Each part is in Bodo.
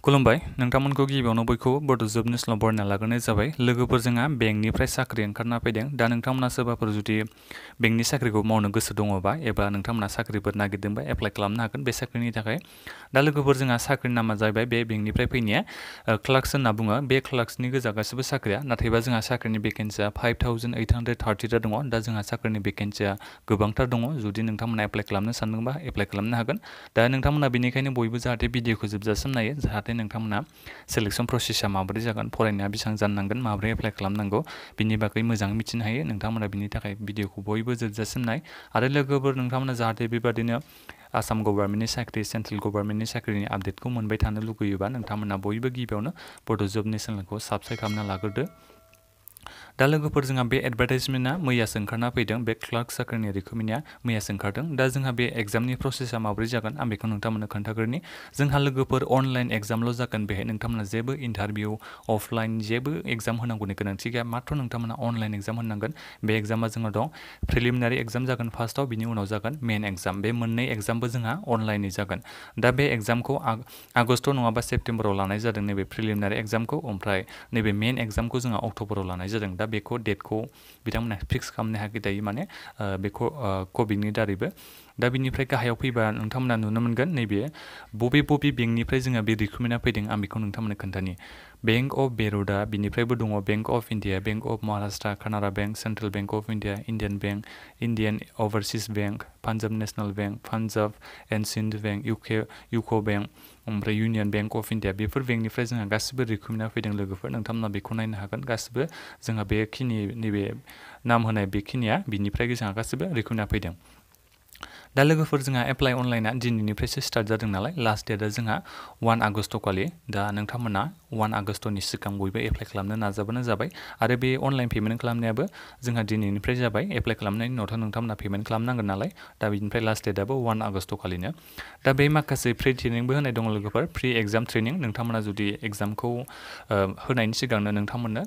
खुलुमबाय नोंथांमोनखौ गिबियावनो बयखौबो बड'जब निउसलाव बरायना लाग्रोनाय जाबाय। लोगोफोर जोंहा बेंकनिफ्राय साख्रि ओंखारना फैदों। दा नोंथांमोना सोरबाफोर जुदि बेंकनि साख्रिखौ मावनो गोसो दङबा एबा नोंथांमोना साख्रिफोर नागिरदोंबा एप्लाइ खालामनो हागोन बे साख्रिनि थाखाय। दा लोगोफोर जोंहा साख्रिनि नामा जाहैबाय बे बेंकनिफ्राय फैनाया क्लार्क्स होनना बुङो। बे क्लार्क्सनि गोजा गासिबो साख्रिया, नाथायबा जोंहा साख्रिनि भेकेन्सिया 5830 दङ। दा जोंहा साख्रिनि भेकेन्सिया गोबांथार दङ। जुदि नोंथांमोना एप्लाइ खालामनो सानदोंबा एप्लाइ खालामनो हागोन। दा नोंथांमोना बेनिखायनो बयबो जाहाथे भिडिअखौ जोबजासिम नायो, जाहाथे नोंथांमोना सेलेक्सन प्रसेसा माबोरै जागोन, फरायनाया बेसेबां जानांगोन, माबोरै एप्लाइ खालामनांगौ बिनि बागै मोजाङै मिथिनो हायो। नोंथांमोना बिनि थाखाय भिडिअखौ बयबो जोबजासिम नाय आरो लोगोफोर नोंथांमोना जाहाथे बेबादिनो आसाम गभर्नमेन्टनि साख्रि, सेन्ट्रेल गभर्नमेन्टनि साख्रिनि आपडेटखौ मोनबाय थानो लुगैयोबा नोंथांमोना बयबो गिबियावनो बड'जबनि चेनेलखौ साबस्क्राइब खालामना लाग्रोदो। दा लोगोफोर जोंहा बे एडभार्टाइजमेन्टआ मैयासो ओंखारना फैदों। बे क्लार्क साख्रिनि रिक्रुटमेन्टआ मैयासो ओंखारदों। दा जोंहा बे एग्जामनि प्रसेसा माबोरै जागोन आं बेखौ नोंथांमोननो खोन्थाग्रोनि। जोंहा लोगोफोर अनलाइन एग्जामल' जागोन। बेहाय नोंथांमोना जेबो इन्टारभिउ अफलाइन जेबो एग्जाम होनांगौनि गोनांथि गैया। माथ्र' नोंथांमोना अनलाइन एग्जाम होनांगोन। बे एग्जामा जोंहा दं प्रिलिमिनारि एग्जाम जागोन फार्स्टआव, बिनि उनाव जागोन मेन एग्जाम। बे मोननै एग्जामबो जोंहा अनलाइनै जागोन। दा बे एग्जामखौ आगस्ट नङाबा सेप्तेम्बराव लानाय जादों नैबे प्रिलिमिनारि एग्जामखौ, ओमफ्राय नैबे मेन एग्जामखौ जोंहा अक्ट'बराव लानाय जादों। दा बेखौ डेटखौ बिथांमोना फिक्स खालामनो हायाखै दायो, माने बेखौ कभिडनि दारैबो। दा बिनिफ्राय गाहायाव फैबा नोंथांमोना नुनो मोनगोन नैबे बबे बेंकनिफ्राय जोंहा बे रिक्रुटमेन्टआ फैदों आं बेखौ नोंथांमोननो खोन्थानि। बेंक अफ बर'दा, बिनिफ्रायबो दङ bank of India, bank of Maharashtra, Canara bank, central bank of India, Indian bank, Indian overseas bank, Punjab national bank, Punjab and Sindh bank, UCO' bank, ओमफ्राय इउनियन बेंक अफ इन्डिया। बेफोर बेंकनिफ्राय जोंहा गासिबो रिक्रुटमेन्टआ फैदों लोगोफोर। नोंथांमोना बेखौ नायनो हागोन। गासिबो जोंहा बेखिनि नैबे नाम होनाय बेखिनिया बिनिफ्राय जोंहा गासिबो रिक्रुटमेन्टआ फैदों। दा लोगोफोर जोंहा एप्लाइ अनलाइना दिनैनिफ्रायसो स्टार्ट जादों नालाय, लास्ट डेटआ जोंहा 1 आगस्ट खालि। दा नोंथांमोना 1 आगस्टनि सिगां बयबो एप्लाइ खालामनो नाजाबानो जाबाय। आरो बे अनलाइन पेमेन्ट खालामनायाबो जोंहा दिनैनिफ्राय जाबाय। एप्लाइ खालामनायनि उनावथ' नोंथांमोना पेमेन्ट खालामनांगोन नालाय। दा बिनिफ्राय लास्ट डेटआबो 1 आगस्ट खालिनो। दा बे माखासे फ्रि ट्रेनिंबो होनाय दङ लोगोफोर, फ्रि एग्जाम ट्रेनिं। नोंथांमोना जुदि एग्जामखौ होनायनि सिगांनो नोंथांमोननो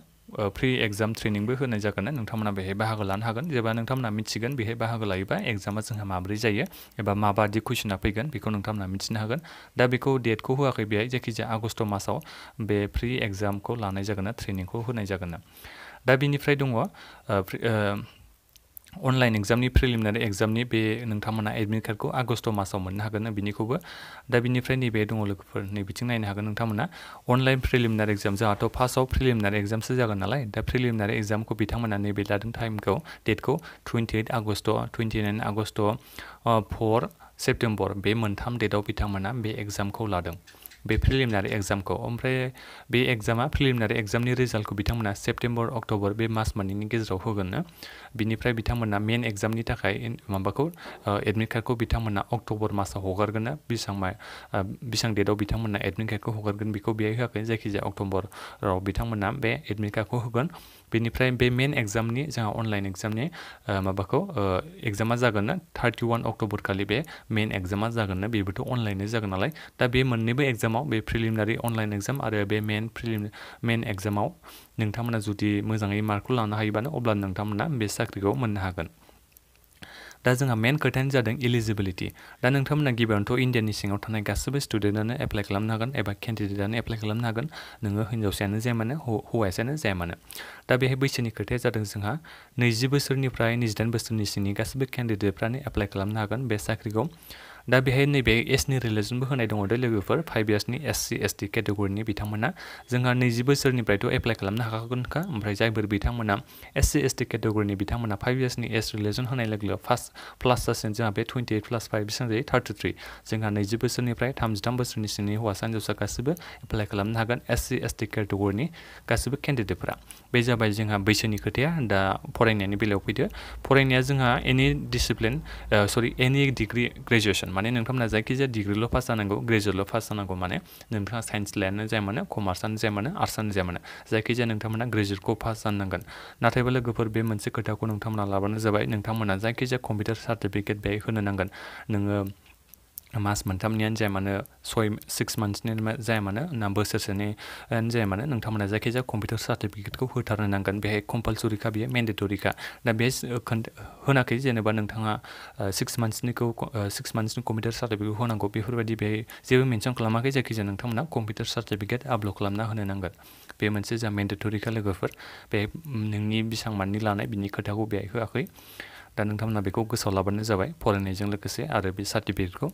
फ्रि एग्जाम ट्रेनिंबो होनाय जागोन। नोंथांमोना बेहाय बाहागो लानो हागोन। जेब्ला नोंथांमोना मिथिगोन बेहाय बाहागो लायोबा एग्जामा जोंहा माबोरै जायो एबा माबादि कुइसना फैगोन बेखौ नोंथांमोना मिथिनो हागोन। दा बेखौ डेटखौ होआखै बेहाय, जायखिजाया आगस्ट मासाव बे फ्रि एग्जामखौ लानाय जागोन, ट्रेनिंखौ होनाय जागोन। दा बिनिफ्राय दङ अनलाइन एग्जामनि प्रिलिमिनारि एग्जामनि बे नोंथांमोना एडमिट कार्डखौ आगस्ट मासाव मोननो हागोन बिनिखौबो। दा बिनिफ्राय नैबे दङ लोगोफोर, नै बिथिं नायनो हागोन नोंथांमोना अनलाइन प्रिलिमिनारि एग्जाम। जोंहाथ' फार्स्टआव प्रिलिमिनारि एग्जामसो जागोन नालाय। दा प्रिलिमिनारि एग्जामखौ बिथांमोना नैबे लादों टाइमखौ, डेटखौ 28 आगस्ट, 29 आगस्ट, 4 सेप्तेम्बर, बे मोनथाम डेटआव बिथांमोना बे एग्जामखौ लादों, बे प्रिलिमिनारि एग्जामखौ। ओमफ्राय बे एग्जामा प्रिलिमिनारि एग्जामनि रिजाल्टखौ बिथांमोना सेप्तेम्बर अक्ट'बर बे मास मोननैनि गेजेराव होगोन। बिनिफ्राय बिथांमोना मेन एग्जामनि थाखाय माबाखौ एडमिट कार्डखौ बिथांमोना अक्ट'बर मासाव हगारगोन। बेसेबां डेटआव बिथांमोना एडमिट कार्डखौ हगारगोन बेखौ बेहाय होआखै, जायखिजाया अक्ट'बराव बिथांमोना बे एडमिट कार्डखौ होगोन। बेनिफ्राय बे मेन एग्जामनि जोंहा अनलाइन एग्जामनि माबाखौ एग्जामा जागोन 31 अक्ट'बर खालि बे मेन एग्जामा जागोन। बेबोथ' अनलाइनै जागोन नालाय। दा बे मोननैबो एग्जामाव, बे प्रिलिमिनारि अनलाइन एग्जाम आरो बे मेन एग्जामाव नोंथांमोना जुदि मोजाङै मार्कखौ लानो हायोबानो अब्ला नोंथांमोना बे साख्रिखौ मोननो हागोन। दा जोंहा मेन खोथायानो जादों इलिजिबिलिटि। दा नोंथांमोना गिबियावनोथ' इण्डियानि सिङाव थानाय गासैबो स्टुडेन्टआनो एप्लाइ खालामनो हागोन एबा केन्डिडेटआनो एप्लाइ खालामनो हागोन। नोङो हिन्जावसायानो जाया मानो, हौवासायानो जाया मानो। दा बेहाय बैसोनि खोथाया जादों जोंहा 20 बोसोरनिफ्राय 28 बोसोरनि सिंनि गासैबो केन्डिडेटफ्रानो एप्लाइ खालामनो हागोन बे साख्रिखौ। दा बेहाय नैबे एजनि रिलेसनबो होनाय दङ दे लोगोफोर, 5 इयार्सनि SC ST केटेगरिनि बिथांमोना। जोंहा 20 बोसोरनिफ्रायथ' एप्लाइ खालामनो हाखागोनखा। ओमफ्राय जायफोर बिथांमोना SC ST केटेगरिनि बिथांमोना 5 इयार्सनि एज रिलेसन होनाय लोगो लोगो प्लास जासिगोन जोंहा बे 28 + 5 बेसेबां जायो 33। जोंहा 20 बोसोरनिफ्राय 33 बोसोरनि सिंनि हौवासा हिन्जावसा गासैबो एप्लाइ खालामनो हागोन SC ST केटेगरिनि गासैबो केन्डिडेटफोरा। बे जाबाय जोंहा बैसोनि खोथाया। दा फरायनायनि बेलायाव फैदो। फरायनाया जोंहा एनि डिग्रि ग्रेजुवेसन, माने नोंथांमोना जायखिजाया डिग्रिल' पास जानांगौ, ग्रेजुवेटल' पास जानांगौ। माने नोंथाङा साइन्स लायानो जाया मानो, कमार्सआनो जाया मानो, आर्ट्सआनो जाया मानो, जायखिजाया नोंथांमोना ग्रेजुवेटखौ पास जानांगोन। नाथायबा लोगोफोर बे मोनसे खोथाखौ नोंथांमोना लाबानो जाबाय, नोंथांमोना जायखिजाया कम्पिउटार सार्टिफिकेट बेहाय होनो नांगोन। नोङो मास मोनथामनियानो जाया मानो 6 मान्थ्सनि जाया मानो ना बोसोरसेनियानो जाया मानो नोंथांमोना जायखिजाया कम्पिउटार सार्टिफिकेटखौ होथारनो नांगोन बेहाय कम्पालसरिखा बेयो मेन्डेटरिखा दा बे होनाखै जेनेबा नोंथाङा 6 मान्थ्सनि कम्पिउटार सार्टिफिकेट होनांगौ बेफोरबायदि बेहाय जेबो मेनसन खालामाखै जायखिजाया नोंथांमोना कम्पिउटार सार्टिफिकेट आपल'ड खालामना होनो नांगोन बे मोनसे जा मेन्डेटरिखा लोगोफोर बे नोंनि बेसेबां माननि लानाय बिनि खोथाखौ बेहाय होआखै दा नोंथांमोना बेखौ गोसोआव लाबानो जाबाय फरायनायजों लोगोसे आरो बे सार्टिफिकेटखौ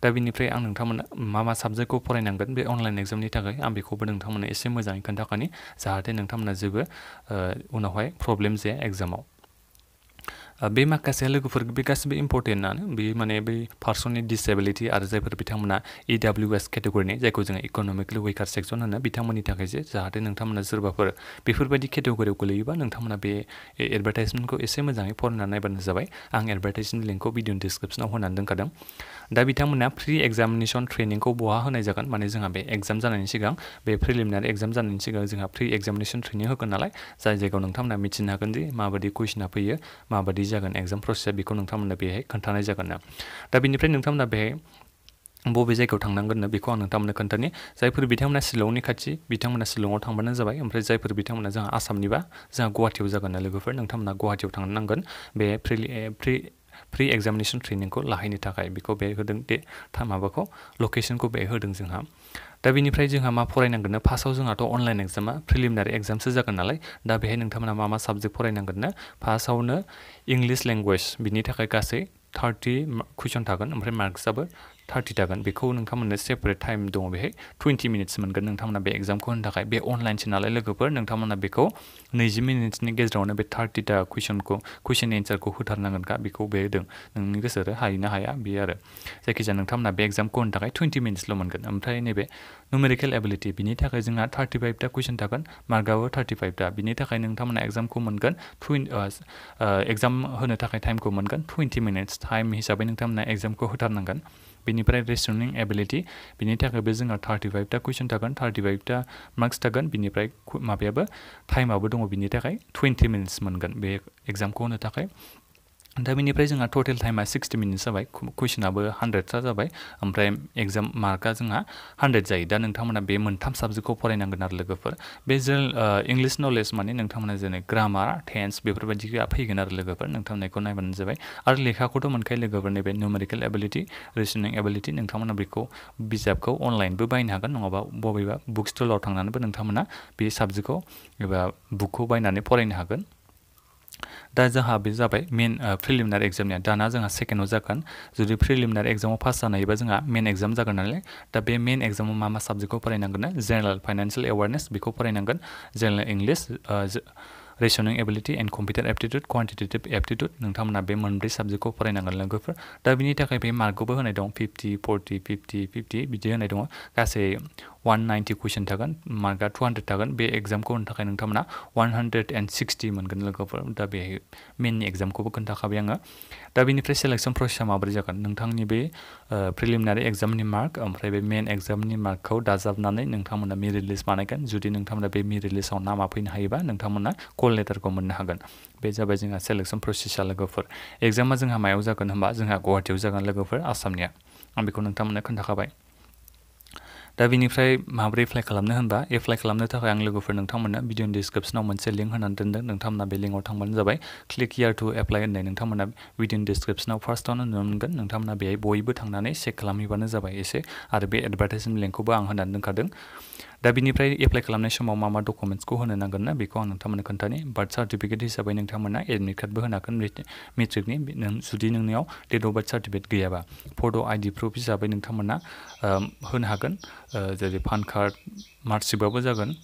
दा बिनिफ्राय आं नोंथांमोना मा साबजेक्टखौ फरायनांगोन बे अनलाइन एग्जामनि थाखाय आं बेखौबो नोंथांमोना एसे मोजाङै खोन्थाखानि जाहाथे नोंथांमोना जेबो उनावहाय प्रब्लेम जाया एग्जामाव बे माखासे लोगोफोर बे गासिबो इम्परटेन्टआनो बे माने बै पार्सननि डिसेबिलिटि आरो जायफोर बिथांमोना EWS केटेगरिनि जायखौ जोङो इक'नमिकेलि उइकार सेक्सन होनो बिथांमोननि थाखाय जाहाथे नोंथांमोना सोरबाफोर बेफोरबायदि केटेगरियाव गोलैयोबा नोंथांमोना बे एडभार्टाइजमेन्टखौ एसे मोजाङै फरायनानै नायबानो जाबाय आं एडभार्टाइजमेन्ट लिंकखौ भिडिअ डिसक्रिपसनाव होनानै दोनखादों दा बिथांमोना प्रि एग्जामिनेसन ट्रेनिंखौ बहा होनाय जागोन माने जोंहा बे एग्जाम जानायनि सिगां बे प्रिलिमिनारि एग्जाम जानायनि सिगां जोंहा प्रि एग्जामिनेसन ट्रेनिं होगोन नालाय जाय जायगायाव नोंथांमोना मिथिनो हागोन दि माबायदि कुइसना फैयो माबायदि जागोन एग्जाम प्रसेसा बेखौ नोंथांमोना बेहाय खोन्थानाय जागोन दा बिनिफ्राय नोंथांमोना बेहाय बबे जायगायाव थांनांगोन बेखौ आं नोंथांमोननो खोन्थानि जायफोर बिथांमोना शिलंनि खाथि बिथांमोना शिलंआव थांबानो जाबाय ओमफ्राय जायफोर बिथांमोना जोंहा आसामनिबा जोंहा गुवाहाटियाव जागोन लोगोफोर नोंथांमोना गुवाहाटियाव थांनो नांगोन बे प्रि एग्जामिनेसन ट्रेनिंखौ लाहैनो थाखाय बेखौ बे होदों दे माबाखौ लकेसनखौ बे होदों जोंहा दा बिनिफ्राय जोंहा मा फरायनांगोन फार्स्टआव जोंहाथ' अनलाइन एग्जामा प्रिलिमिनारि एग्जामसो जागोन नालाय दा बेहाय नोंथांमोना मा साबजेक्ट फरायनांगोन फार्स्टआवनो इंलिश लेंगुवेज बिनि थाखाय गासै 30 कुइसन थागोन ओमफ्राय मार्क्सआबो 30 थागोन बेखौ नोंथांमोननो सेपारेट टाइम दङ बेहाय 20 मिनिट्स मोनगोन नोंथांमोना बे एग्जामखौ होनो थाखाय बे अनलाइनसो नालाय लोगोफोर नोंथांमोना बेखौ 20 मिनिट्सनि गेजेरावनो बे 30टा कुइसन एन्सारखौ होथारनांगोनखा बेखौ बे होदों नोंनि गोसो हायोना हाया बे आरो जायखिजाया नोंथांमोना बे एग्जामखौ होनो थाखाय 20 मिनिट्सल' मोनगोन ओमफ्राय नैबे नुमेरिकेल एबिलिटि बिनि थाखाय जोंहा 35टा कुइसन थागोन मार्कआबो 35टा बिनि थाखाय नोंथांमोना एग्जामखौ मोनगोन एग्जाम होनो थाखाय टाइमखौ मोनगोन 20 मिनिट्स टाइम हिसाबै नोंथांमोना एग्जामखौ होथारनांगोन बिनिफ्राय रिजनिं एबिलिटि बिनि थाखायबो जोंहा 35टा कुइसन थागोन 35टा मार्क्स थागोन बिनिफ्राय माबायाबो टाइमाबो दङ बिनि थाखाय 20 मिनिट्स मोनगोन बे एग्जामखौ होनो थाखाय दा बिनिफ्राय जोंहा टटेल टाइमा 60 मिनिट्स जाबाय कुइसनाबो 100टा जाबाय ओमफ्राय एग्जाम मार्कआ जोंहा 100 जायो दा नोंथांमोना बे मोनथाम साबजेक्टखौ फरायनांगोन आरो लोगोफोर बे इंलिश नलेज माने नोंथांमोना जेरै ग्रामार टेन्स बेफोरबायदिया फैगोन आरो लोगोफोर नोंथांमोनखौ नायबानो जाबाय आरो लेखाखौथ' मोनखायो लोगोफोर नैबे नुमेरिकेल एबिलिटि रिजनिं एबिलिटि नोंथांमोना बेखौ बिजाबखौ अनलाइनबो बायनो हागोन नङाबा बबेबा बुक स्टलाव थांनानैबो नोंथांमोना बे साबजेक्टखौ एबा बुकखौ बायनानै फरायनो हागोन दा जोंहा बे जाबाय मेन प्रिलिमिनारि एग्जामनिया दाना जोंहा सेकेन्डआव जागोन जुदि प्रिलिमिनारि एग्जामाव पास जानो हायोबा जोंहा मेन एग्जाम जागोन नालाय दा बे मेन एग्जामाव मा साबजेक्टखौ फरायनांगोन जेनेरेल फाइनान्सियेल एवारनेस बेखौ फरायनांगोन general English रिजनिं ability and computer aptitude quantitative aptitude नोंथांमोना बे मोनब्रै साबजेक्टखौ फरायनांगोन लोगोफोर दा बिनि थाखाय बे मार्कखौबो होनाय दं 50 40 50 50 बिदि होनाय दङ गासै 190 कुइसन थागोन मार्कआ 200 थागोन बे एग्जामखौ होनो थाखाय नोंथांमोना 160 मोनगोन लोगोफोर दा बे मेननि एग्जामखौबो खोन्थाखाबाय आङो दा बिनिफ्राय सेलेक्सन प्रसेसा माबोरै जागोन नोंथांनि बे प्रिलिमिनारि एग्जामनि मार्क ओमफ्राय बे मेन एग्जामनि मार्कखौ दाजाबनानै नोंथांमोना मेरिट लिस्ट बानायगोन जुदि नोंथांमोना बे मेरिट लिस्टआव नामा फैनो हायोबा नोंथांमोना कल लेटारखौ मोननो हागोन बे जाबाय जोंहा सेलेक्सन प्रसेसा लोगोफोर एग्जामा जोंहा मायाव जागोन होनबा जोंहा गुवाहाटियाव जागोन लोगोफोर आसामनिया आं बेखौ नोंथांमोननो खोन्थाखाबाय दा बिनिफ्राय माबोरै एप्लाइ खालामनो होनबा एप्लाइ खालामनो थाखाय आं लोगोफोर नोंथांमोननो भिडिअनि डिसक्रिपसनाव मोनसे लिंक होनानै दोनदों नोंथांमोना बे लिंकआव थांबानो जाबाय क्लिक हियार टु एप्लाइ होननाय नोंथांमोना भिडिअनि डिसक्रिपसनाव फार्स्टआवनो नुनो मोनगोन नोंथांमोना बेहाय बयबो थांनानै चेक खालामहैबानो जाबाय एसे आरो बे एडभार्टाइजमेन्ट लिंकखौबो आं होनानै दोनखादों दा बिनिफ्राय एप्लाइ खालामनाय समाव मा डकुमेन्ट्सखौ होनो नांगोन ना बेखौ आं नोंथांमोननो खोन्थानि बार्थ सार्टिफिकेट हिसाबै नोंथांमोना एडमिट कार्डबो होनो हागोन मेट्रिकनि जुदि नोंनियाव डेट अफ बार्थ सार्टिफिकेट गैयाबा फट' आइडि प्रुफ हिसाबै नोंथांमोना होनो हागोन जेरै पान कार्ड मार्कशिटबाबो जागोन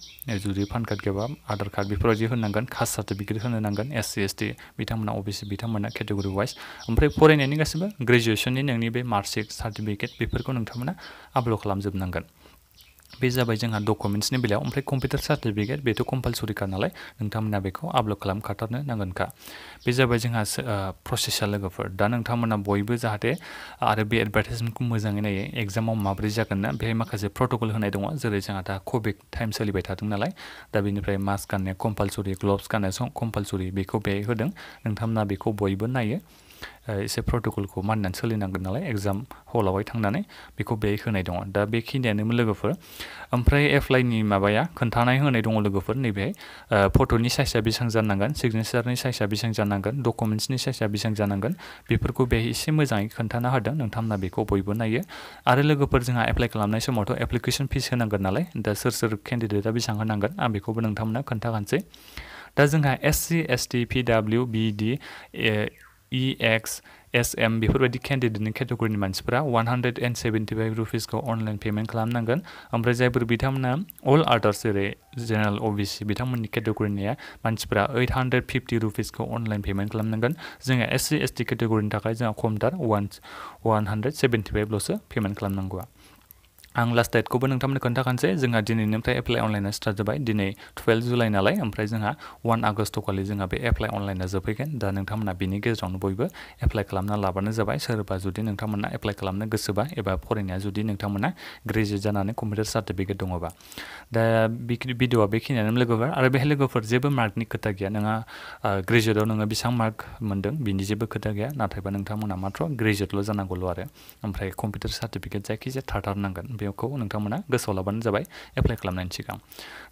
जुदि पान कार्ड गैयाबा आधार कार्ड बेफोरबायदि होनांगोन कास्ट सार्टिफिकेट होनो नांगोन SC ST बिथांमोना अबिसि बिथांमोना केटेगरि वाइज ओमफ्राय फरायनायनि गासैबो ग्रेजुवेसननि नोंनि बे मार्कशिट सार्टिफिकेट बेफोरखौ नोंथांमोना आपल'ड खालामजोबनांगोन बे जाबाय जोंहा डकुमेन्ट्सनि बेलायाव ओमफ्राय कम्पिउटार सार्टिफिकेट बेथ' कम्पालसरिखा नालाय नोंथांमोना बेखौ आपल'ड खालामखाथारनो नांगोनखा बे जाबाय जोंहा प्रसेसा लोगोफोर दा नोंथांमोना बयबो जाहाथे आरो बे एडभार्टाइजमेन्टखौ मोजाङै नायो एग्जामाव माबोरै जागोन ना बेहाय माखासे प्रट'कल होनाय दङ जेरै जोंहा दा कभिड टाइम सोलिबाय थादों नालाय दा बेनिफ्राय मास्क गाननाया कम्पालसरि ग्लभ्स गाननाया कम्पालसरि बेखौ बेहाय होदों नोंथांमोना बेखौ बयबो नायो एसे प्रट'कलखौ मानिनानै सोलिनांगोन नालाय एग्जाम हलावहाय थांनानै बेखौ बेहाय होनाय दङ दा बेखिनियानोमोन लोगोफोर ओमफ्राय एप्लाइनि माबाया खोन्थानाय होनाय दङ लोगोफोर नैबेहाय फट'नि साइजआ बेसेबां जानांगोन सिगनेचारनि साइजआ बेसेबां जानांगोन डकुमेन्ट्सनि साइजआ बेसेबां जानांगोन बेफोरखौ बेहाय एसे मोजाङै खोन्थाना होदों नोंथांमोना बेखौ बयबो नायो आरो लोगोफोर जोंहा एप्लाइ खालामनाय समावथ' एप्लिकेसन फिस होनांगोन नालाय दा सोर केन्डिडेटआ बेसेबां होनांगोन आं बेखौबो नोंथांमोना खोन्थाखानोसै दा जोंहा SC ST PW BD EX SM बेफोरबायदि केन्डिडेटनि केटेगरिनि मानसिफोरा 175 रुपिसखौ अनलाइन पेमेन्ट खालामनांगोन ओमफ्राय जायफोर बिथांमोना अल आदार्स जेरै जेनेरेल OBC बिथांमोननि केटेगरिनिया मानसिफोरा 850 रुपिसखौ अनलाइन पेमेन्ट खालामनांगोन जोंहा SC ST केटेगरिनि थाखाय जोंहा खमथार 175ल'सो पेमेन्ट खालामनांगौआ आं लास्ट डेटखौबो नोंथांमोननो खोन्थाखानोसै जोंहा दिनैनिफ्राय एप्लाइ अनलाइना स्टार्ट जाबाय दिनै 12 जुलाइ नालाय ओमफ्राय जोंहा 1 आगस्ट खालि जोंहा बे एप्लाइ अनलाइना जोबहैगोन दा नोंथांमोना बिनि गेजेरावनो बयबो एप्लाइ खालामना लाबानो जाबाय सोरबा जुदि नोंथांमोना एप्लाइ खालामनो गोसोबा एबा फरायनाया जुदि नोंथांमोना ग्रेजुवेट जानानै कम्पिउटार सार्टिफिकेट दङबा दा भिडिअआ बेखिनियानो लोगोफोर आरो बेहाय लोगोफोर जेबो मार्कनि खोथा गैया नोंहा ग्रेजुवेटआव नोङो बेसेबां मार्क मोन्दों बिनि जेबो खोथा गैया नाथायबा नोंथांमोना माथ्र' ग्रेजुवेटल' जानांगौल' आरो ओमफ्राय कम्पिउटार सार्टिफिकेट जायखिजाया थाथारनांगोन बेखौ नोंथांमोना गोसोआव लाबानो जाबाय एप्लाइ खालामनायनि सिगां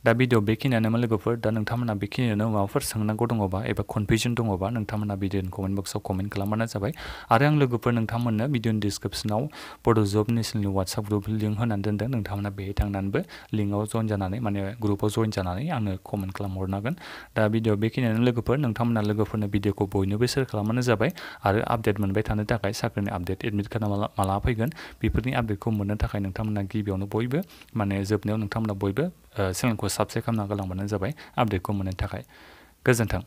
दा भिडिअ बेखिनियानोमोन लोगोफोर दा नोंथांमोना बेखिनियानो माबाफोर सोंनांगौ दङबा एबा कनफिउजन दङबा नोंथांमोना भिडिअनि कमेन्ट बक्सआव कमेन्ट खालामबानो जाबाय आरो आं लोगोफोर नोंथांमोननो भिडिअनि डिसक्रिपसनाव बड' जब नेसनेलनि वाट्सएप ग्रुप लिंक होनानै दोनदों नोंथांमोना बेहाय थांनानैबो लिंकआव जइन जानानै माने ग्रुपआव जइन जानानै आंनो कमेन्ट खालामहरनांगोन दा भिडिअ बेखिनियानो लोगोफोर नोंथांमोना लोगोफोरनो भिडिअखौ बयनोबो शेयार खालामबानो जाबाय आरो आपडेट मोनबाय थानो थाखाय साख्रिनि आपडेट एडमिट कार्डआ माला फैगोन बेफोरनि आपडेटखौ मोननो थाखाय नोंथांमोना गिबियावनो बयबो माने जोबनायाव नोंथांमोना बयबो चेनेलखौ साबस्क्राइब खालामना गालांबानो जाबाय आपडेटखौ मोननो थाखाय गोजोन्थों